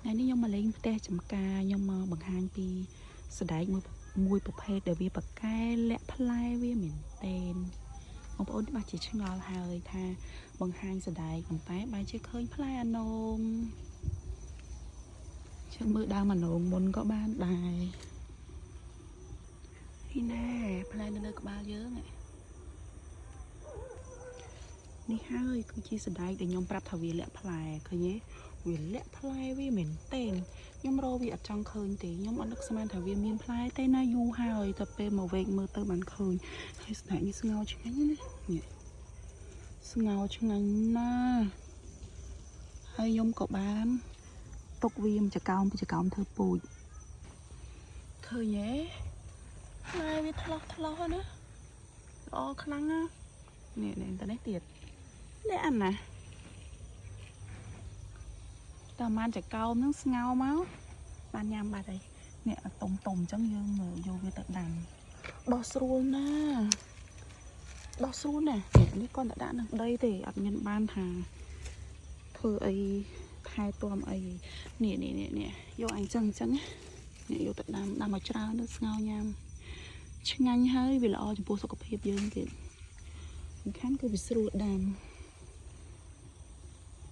ថ្ងៃនេះខ្ញុំមកលេងផ្ទះចំការខ្ញុំមកបង្ហាញពីសណ្ដែកមួយមួយប្រភេទដែលវាប្រកែលាក់ផ្លែវាមែនទែនបងប្អូនច្បាស់ជាឆ្ងល់ហើយថាបង្ហាញសណ្ដែកប៉ុន្តែបែរជាឃើញផ្លែអាណងជឿមើលដើមអាណងមុនក៏បានដែរនេះណែផ្លែនៅលើក្បាលយើងឯងនេះហើយគឺជាសណ្ដែកដែលខ្ញុំប្រាប់ថាវាលាក់ផ្លែឃើញទេវាលាក់ផ្លែវាមែនទែនខ្ញុំរកវាអត់ចង់ឃើញទេខ្ញុំអត់នឹកស្មានថាវាមានផ្លែទេណាយូរហើយតែពេលមកវែកមើលទៅបានឃើញហើយសណ្ដែកនេះស្ងោរឆ្ងាញ់ណាស់នេះស្ងោរឆ្ងាញ់ណាស់ហើយខ្ញុំក៏បានទុកវាមួយចកោមពីរចកោមធ្វើពូជឃើញទេផ្លែវាថ្លោះថ្លោះណាល្អខ្លាំងណាស់នេះនេះតនេះទៀតលាក់អានណា តើបានចកោមហ្នឹងស្ងោរមកបានញ៉ាំបាត់ហើយនេះអាតុំតុំអញ្ចឹងយើងយកវាទៅដាំដោះស្រួលណាស់ដោះស្រួលណាស់នេះនេះគាត់តែដាក់នឹងដីទេអត់មានបានថាធ្វើអីថែទាំអីនេះនេះនេះនេះយកអញ្ចឹងអញ្ចឹងណានេះយកទៅដាំដាំឲ្យច្រើនទៅស្ងោរញ៉ាំឆ្ងាញ់ហើយវាល្អចំពោះសុខភាពយើងទៀតសំខាន់គឺវាស្រួលដាំ